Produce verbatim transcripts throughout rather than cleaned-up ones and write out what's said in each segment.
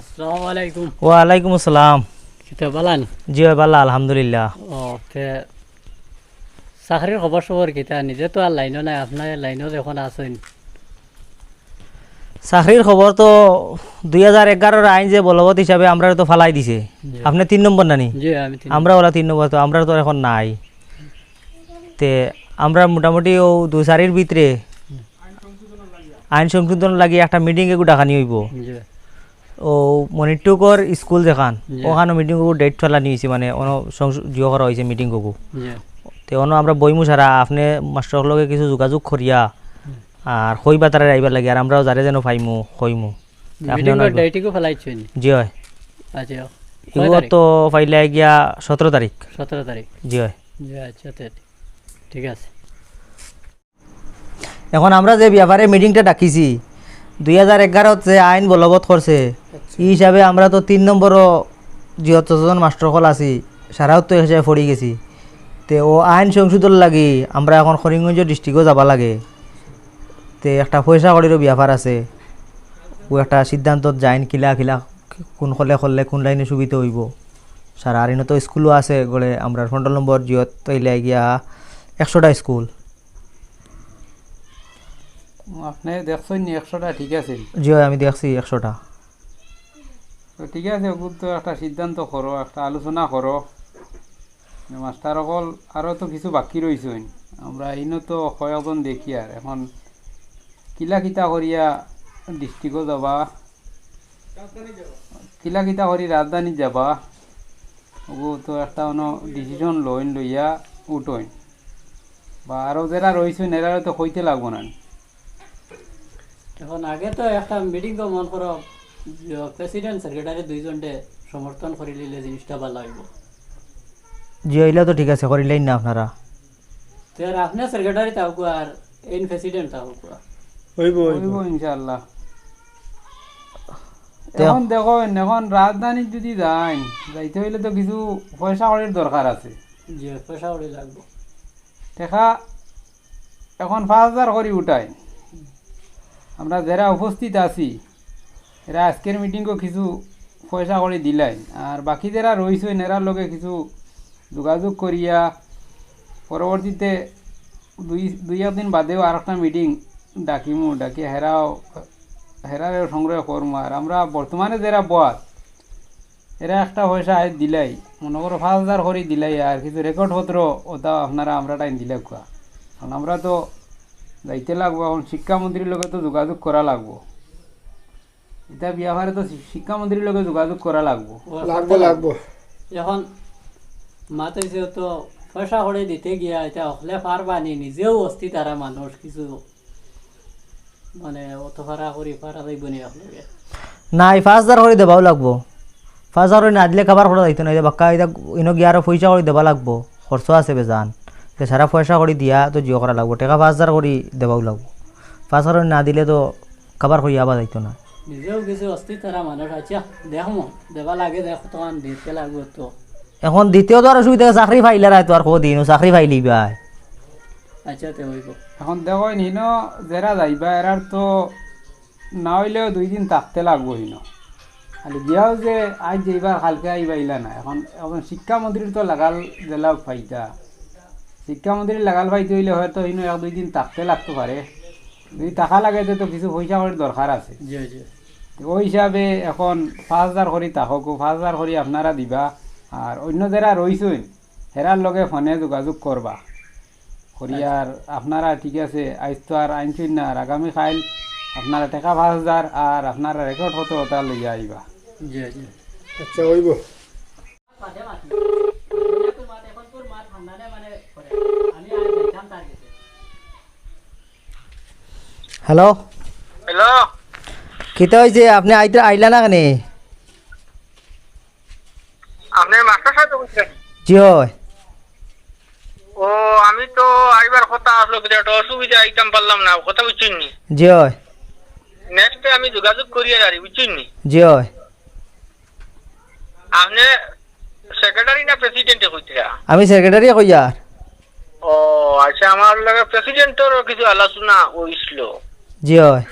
আসসালামু আলাইকুম। ওয়ালাইকুম আসসালাম। কিতা বালান? জি অয়, বালা, আলহামদুলিল্লাহ। ও, তে চাকরির খবর সবর কিতা? নিজে তো আর লাইনও নাই, আপনার লাইনও যখন আছেন। চাকরির খবর তো দুই হাজার এগারোর আইন যে বলবৎ হিসাবে আমরারে তো ফালাই দিছে। জি। আপনে তিন নম্বর নানি? জি, আমি তিন। আমরা ওলা তিন নম্বর, তো আমরা তো এখন নাই। তে আমরা মোটামুটি ও দুই চারির ভিতরে আইন সংশোধন লাগি একটা মিটিং এগু ডাকানি অইবো। জি। ও মনিটুকর স্কুল যেখান, জি। ওখানো মিটিং অগু ডেট ফালানি অইছে, মানে অনো সংশ-, জিও করা অইছে মিটিং অগু। জি। তে অনো আমরা বইমু সারা, আপনে মাস্টর লগে কিছু যোগাযোগ করিয়া, হুম। আর কইবা তারারে আইবার লাগি, আর আমরাও যারে যেন পাইমু, কইমু। তে আপনে মিটিং অনো অর আইবা। ডেট ইগু ফালাইছইন? জি অয়। আচ্ছা। কয় ইগু তারিখ? তো ফাইলা গিয়া সতেরো তারিখ। সতেরো তারিখ। জি অয়। জি, আচ্ছা, তে ঠিক আছে। এখন আমরা যে ব্যাপারে মিটিংটা ডাকিছি, দুই হাজার এগারোত যে আইন বলবৎ করছে, আচ্ছা। ই হিসাবে আমরা তো তিন নম্বরও যত জন মাস্টর অকল আছি, সারাও তো এক জাগাত পড়ি গেছি। তে ও আইন সংশোধন লাগি আমরা এখন করিমগঞ্জ ডিস্ট্রিক্টও যাবা লাগে। তে একটা পয়সা কড়িরও ব্যাপার আছে, ও একটা সিদ্ধান্তত যাইন কিলা কিলা কোন হলে করলে কোন লাইনে সুবিধা অইবো। সারা আর ইনো তো স্কুলও আছে, গড়ে আমরা পনেরো নম্বর জিওত তইলে গিয়া একশোটা স্কুল। আপনে দেখছইন নি একশোটা ঠিক আছে? জি অয়, আমি দেখছি একশোটা। তো ঠিক আছে, ওগুলো তো একটা সিদ্ধান্ত করো, একটা আলোচনা করো। মাস্টার অকল আরও তো কিছু বাকি রইছইন, আমরা ইনো তো কয়েকজন দেখিয়ার। এখন কিলা কিতা করিয়া ডিস্ট্রিক্টও যাবা, কিলা কিতা করি রাজধানী যাবা, ওগু তো একটা অনো ডিসিশন লইন, লইয়া উঠইন। বা আরও যেরা রইছইন, এরারে তো কইতে লাগবো না। এখন আগে তো একটা মিটিং তো মন করো, প্রেসিডেন্ট সেক্রেটারি দুইজনরে সমর্থন করি লিলে জিনিসটা ভালা অইবো। জি, অইলা তো ঠিক আছে, করিলাইন না আপনারা। তে আর আপনে সেক্রেটারি থাকউক্কা আর এইন প্রেসিডেন্ট থাকউক্কা। অইবো, অইবো। অইবো ইনশাআল্লাহ। তে এখন দেখইন, এখন রাজধানীত যদি যাইন, যাইতে অইলে তো কিছু পয়সা কড়ির দরকার আছে। জি, পয়সা কড়ি লাগবো। টেকা এখন পাঁচ হাজার করি উঠাইন। আমরা যেরা উপস্থিত আছি, এরা আজকের মিটিংও কিছু পয়সা কড়ি দিলাইন, আর বাকি যেরা রইছইন, এরার লগে কিছু যোগাযোগ করিয়া পরবর্তীতে দুই, দুই এক দিন বাদেও আরেকটা মিটিং ডাকিমু, ডাকি হেরাও, হেরারেও সংগ্রহ করমু। আর আমরা বর্তমানে যেরা বওয়াত, এরা একটা পয়সা আইজ দিলাই, মনো করো পাঁচ হাজার করি দিলাই, আর কিছু রেকর্ড পত্র ওটা আপনারা আমরা টাইম দিলাউক্কা। কারণ আমরা তো যাইতে লাগবো, এখন শিক্ষামন্ত্রীর লগে তো যোগাযোগ করা লাগবো। ইটা ব্যাপারে তো শি-, শিক্ষামন্ত্রীর লগে যোগাযোগ করা লাগবো। ও, লাগবো, লাগবো। এখন মাত অইছে তো পয়সা কড়ি দিতে গিয়া ইটা অকলে পারবা নি, নিজেও অস্থির তারা মানুষ, কিছু মানে অত ভাড়া করি পারা যাইবো নি আপনাকে? না, এই পাঁচ হাজার করি দেবাও লাগবো। পাঁচ হাজার করি না দিলে কাবার করা যাইতো না। এই যে বাক্কা ইটা ইনো গিয়া আরো পয়সা করি দেবা লাগবো, খরচ আছে বেজান। তে সারা পয়সা করি দিয়া তো জিও করা লাগবো, টেকা পাঁচ হাজার করি দেবাও লাগবো। পাঁচ হাজার করি না দিলে তো কাবার করি আবা যাইতো না। নিজেও কিছু অস্থির তারা মানুষ, আচ্ছা, দেখমু, দেবা লাগে, দেখ, তখন দিতে লাগবো তো। এখন দিতেও তো আর অসুবিধা, চাকরি পাইলা রায় তো আর কদিন, ও চাকরি পাইলি ভাই। আচ্ছা, তে অইবো। এখন দেখইন, হিনো যেরা যাইবা, এরার তো না অইলেও দুই দিন থাকতে লাগবো হিনো। খালি গিয়াও যে আইজ যাইবা, কালকে আইবা, ইলা না। এখন, এখন শিক্ষামন্ত্রীর তো লাগাল জেলা ফাইদা। শিক্ষামন্ত্রীর লাগাল ফাইতে অইলে হয়তো হিনো এক দুই দিন থাকতে লাগতো পারে। যদি থাকা লাগে, তে তো কিছু পয়সা কড়ির দরকার আছে। জি, জি। তো ওই হিসাবে এখন পাঁচ হাজার করি থাকউক, পাঁচ হাজার করি আপনারা দিবা, আর অইন্য যেরা রইছইন, হেরার লগে ফোনে যোগাযোগ করবা। করি আচ্ছা। আর আপনারা, ঠিক আছে, আইজ তো আর আইনছইন না, আর আগামী কাইল আপনারা টেকা পাঁচ হাজার আর আপনারা রেকর্ড কত ওটা লইয়া আইবা। জি, জি। আচ্ছা, অইবো। হ্যালো। হ্যালো। কিতা অইছে? আপনে আইতে, আইলা না কেনে? আপনে মাস্টার সাব কইছইন? জি অয়। ও, আমি তো আইবার কথা আছলো, কিন্তু একটা অসুবিধা, আইতাম পারলাম না, কথা বুঝছইন নি? জি অয়। নেক্সটে আমি যোগাযোগ করিয়া যারি, বুঝছইন নি? জি অয়। আপনে সেক্রেটারি না প্রেসিডেন্টে কইতরা? আমি সেক্রেটারি কইয়ার। ও, আচ্ছা, আমার লগে প্রেসিডেন্টর কিছু আলোচনা অইছিল। জি অয়।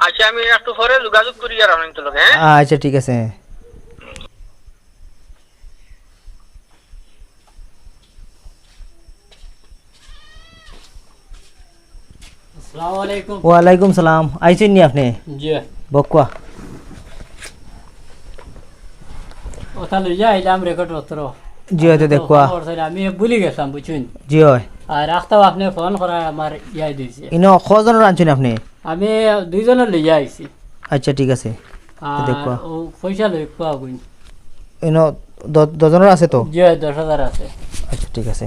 আচ্ছা, আমি একটু পরে যোগাযোগ করি আর আপনার লগে, হ্যাঁ? আচ্ছা, ঠিক আছে। আসসালামু আলাইকুম। ওয়ালাইকুম সালাম। আইছইন নি আপনে? জি। বউক্কা। ওটা লইয়া আইলাম রেকর্ড পত্র। জি, অয় তো দেখউক্কা। খবর চাইলে আমি ভুলি গেছিলাম, বুঝছইন? জি অয়। আর রাস্তাও আপনে ফোন করা আমার ইয়াদ অইছে। ইনো কয়জনর আনছইন আপনে? আমি দুইজনর লইয়া আইছি। আচ্ছা, ঠিক আছে। আর দেখউক্কা। ও পয়সা লইক্কা অগুইন। ইনো দ-, দশজনর আছে তো? জি, দশ হাজার আছে। আচ্ছা, ঠিক আছে।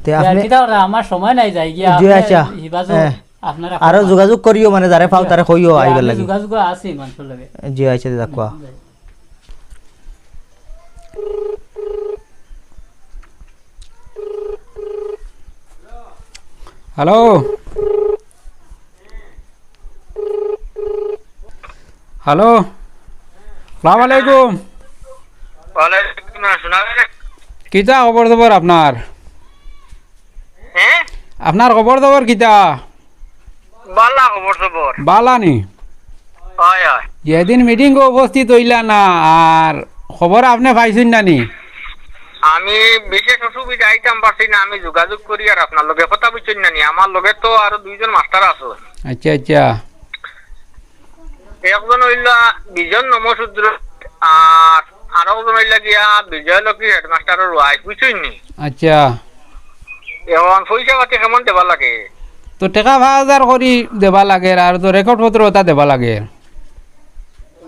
তে জি, আর আপনে কিতা ওরা, আমার সময় নাই, যাই গিয়া জি, আপনে আচ্ছা। হিবাজো হ্যাঁ। আপনারা আরো কইবা। যোগাযোগ করিও, মানে, যারে পাও জি, তারে কইও জি, আইবার আমি লাগি। যোগাযোগ আছি মানুষর লগে। জি, আচ্ছা, দেখউক্কা। হুম, জি। হ্যালো। হ্যালো। সালাম আলাইকুম। ওয়ালাইকুম আসসালাম। শোনা যায়? কিতা খবর সবর আপনার? হ্যাঁ? আপনার খবর সবর কিতা? বালা খবর সবর। বালা নি? অয়, অয়। যেদিন মিটিংও উপস্থিত অইলা না, আর খবর আপনে পাইছইন না নি? আমি বিশেষ অসুবিধা আইতাম পারছি না, আমি যোগাযোগ করি আর আপনার লগে কথা, বুঝছইন না নি? আমার লগে তো আরো দুইজন মাস্টার আছে। আচ্ছা, আচ্ছা। একজন অইলা বিজন নমশূদ্র, আর আরকজন অইলা গিয়া বিজয়লক্ষ্মী হেডমাস্টারর ওয়াইফ, বুঝছইন নি? আচ্ছা। এখন পয়সা পাতি কেমন দেবা লাগে? তো টেকা পাঁচ হাজার করি দেবা লাগে, আর তো রেকর্ড পত্র ওটা দেবা লাগে।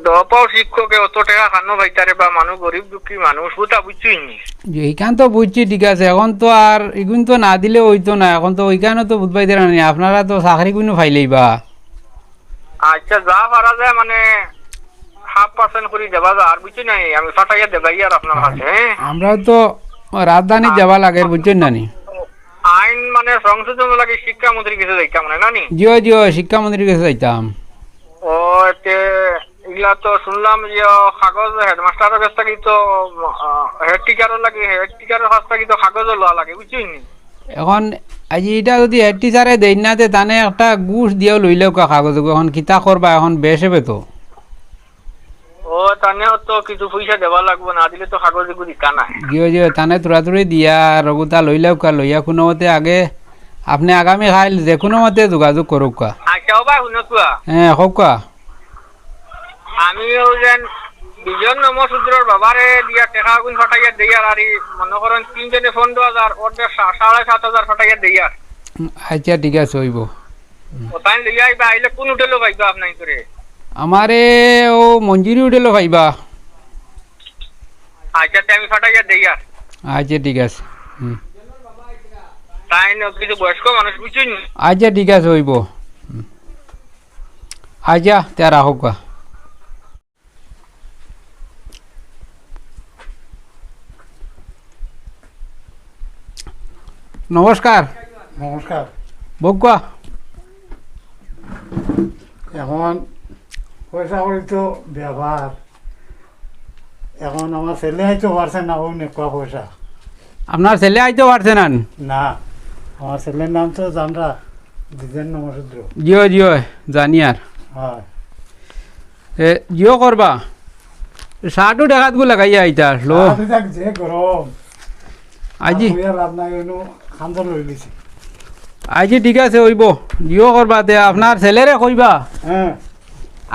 দপাও শিক্ষকে অত টেকা কানো পাইতারে বা, মানুষ গরিব দুঃখী মানুষ, ওটা বুঝছইন নি? জি, ইখান তো বুঝছি, ঠিক আছে। এখন তো আর ইগুন তো না দিলে অইতো না, এখন তো ওইখানে তো বুঝবাই দিরা নি, আপনারা তো চাকরি কুনু পাইলেইবা। আচ্ছা, যা পারা যায়, মানে, হাফ পার্সেন্ট করি দেবা যায়, আর বুঝছি নাই, আমি পাঠাইয়া দেবাই আর আপনার কাছে, হ্যাঁ? আমরা তো রাজধানী যাওয়া লাগে, বুঝছইন না নি? আইন, মানে, সংশোধন লাগে শিক্ষামন্ত্রীর কাছে যাইতাম, মানে, না নি? জিও, জিও, শিক্ষামন্ত্রীর কাছে যাইতাম। ও, এতে ইলা তো শুনলাম যে, ও, কাগজ হেডমাস্টারের কাছ থাকি তো, আহ, হেড টিচারের লাগি, হেড টিচারের কাছ থাকি তো কাগজও লওয়া লাগে, বুঝছইন নি? এখন আজ ইটা যদি হেড টিচারে দেইন না, তে তানে একটা ঘুষ দিয়াও লইলাউক্কা কাগজ। এখন কিতা করবা, এখন বেশ হবে তো। ও, তানেও তো কিছু পয়সা দেওয়া লাগবো, না দিলে তো কাগজ এগু দিতা না। জিও, জিও, তানে তুড়াতুড়ি দিয়া রগুতা লইলাউক্কা, লইয়া কুনুমতে আগে আপনে আগামী কাইল যে কুনুমতে যোগাযোগ করউক্কা। আচ্ছা, ও ভাই, হুনউক্কা। হ্যাঁ, কউক্কা। আমি অউ যেন বিজন নমশূদ্রর বাবারে দিয়া টেকা অগুইন ফাটাইয়া দেইয়ার, আর ই মনো করইন তিনজনে পনরো হাজার, অর্ধেক সা-, সাড়ে সাত হাজার ফাটাইয়া দেইয়ার। আচ্ছা, ঠিক আছে, অইবো। ও তাইন লইয়া আইবা, আইলে কুন হোটেলো পাইবা আপনাইনতরে? আমারে অউ মঞ্জুরি হোটেলো পাইবা। আচ্ছা, তে আমি ফাটাইয়া দেইয়ার। আচ্ছা, ঠিক আছে। হুম। তাইন কিছু বয়স্ক মানুষ, বুঝছইন নি? আচ্ছা, ঠিক আছে, অইবো। হুম। আচ্ছা, তে রাখউক্কা। নমস্কার। নমস্কার। বউক্কা। এখন পয়সা কড়ি তো ব্যাপার। এখন আমার ছেলে আইতো পারছে না, অউ নেকুয়া পয়সা। আপনার ছেলে আইতো পারছে না? না, আমার ছেলের নাম তো জানরা, দ্বিজেন নমশূদ্র। জিও, জিও, জানি আর। হয়। এ, জিও করবা। শার্টও দেখাত গু লাগাইয়া আইতা আসলো। শার্ট দেখ যে গরম। আজি? আর কইয়া লাভ নাই, অইনু খান্দর লই লিছি। আজি ঠিক আছে, অইবো। জিও করবা তে, আপনার ছেলেরে কইবা। হ্যাঁ।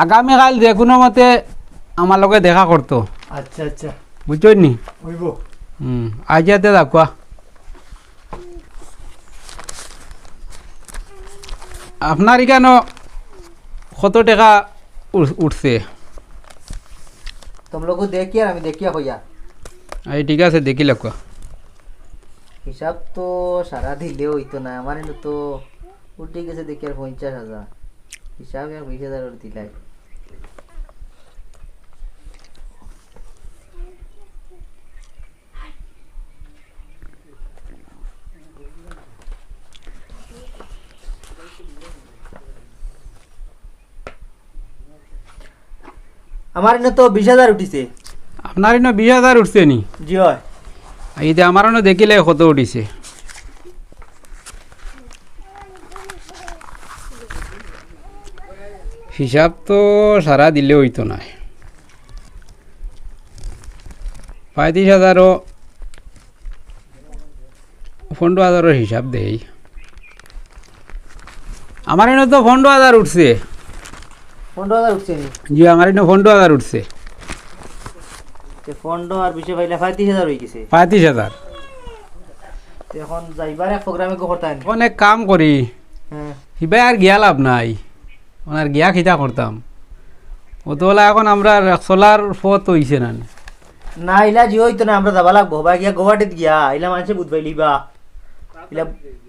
আগামীকাইল যে কুনুমতে আমার লগে দেখা করতো। আচ্ছা, আচ্ছা। বুঝছইন নি? অইবো। হুম, আইজা তে রাখুয়া। আপনার ইখানো কত টেকা উঠ-, উঠছে? তুমলোক দেখিয়ার, আমি দেখিয়া কইয়ার। এই ঠিক আছে, দেখিলাউক্কা। হিসাব তো সারা দিলে অইতো না, আমার ইনো তো উঠি গেছে দেখিয়ার পঞ্চাশ হাজার। হিসাব এক বিশ হাজার করি দিলাই। আমার ইনো তো বিশ হাজার উঠিছে। আপনার ইনো বিশ হাজার উঠছে নি? জি অয়। এই যে আমার ইনো দেখিলে কত উঠিছে। হিসাব তো সারা দিলে অইতো নায়। পঁয়ত্রিশ হাজারও পনেরো হাজারর হিসাব দেই। আমার ইনো তো পনেরো হাজার উঠছে। পনেরো হাজার উঠছে নি? জি, আমার ইনো পনেরো হাজার উঠছে। তে পনেরো আর বিশে পাইলে পঁয়ত্রিশ হাজার অইগেছে। পঁয়ত্রিশ হাজার। তে অখন যাইবার এক প্রোগ্রামে গো করতা নি? অখন এক কাম করি, হ্যাঁ। হিবায় আর গিয়া লাভ নাই, অখন আর গিয়া কিতা করতাম? অতলা অখন আমরার এক চলার পথ অইছে না নি। না, ইলা জি অইতো না, আমরা যাবা লাগবো। বা গিয়া গৌহাটিত গিয়া, ইলা মানষে বুঝ পাইলিবা। ইলা,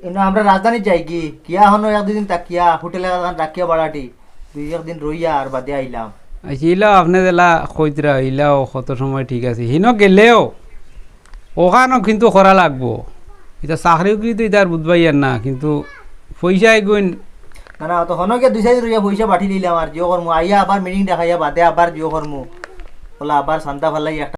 ইনো আমরা রাজধানীত যাইগি, গিয়া অখন এক দুই দিন থাকিয়া, হোটেল এখান রাখিয়া ভাড়াটি, দুই এক দিন রইয়া আর বাদে আইলাম। আচ্ছা, ইলাও আপনে যেলা কইতরা, ইলাও কত সময় ঠিক আছে। হিনো গেলেও, অখানও কিন্তু করা লাগবো। ইতা চাকরি উকরি তো ইতার বুঝবাই আর না, কিন্তু পয়সা এগুইন না, না, অত হনো গিয়া দুই চাইর রইয়া পয়সা পাঠি দিলাম আর জিও করমু। আইয়া আবার মিটিং দেখাইয়া বাদে আবার জিও করমু। অলা আবার চান্দা ফালাই এক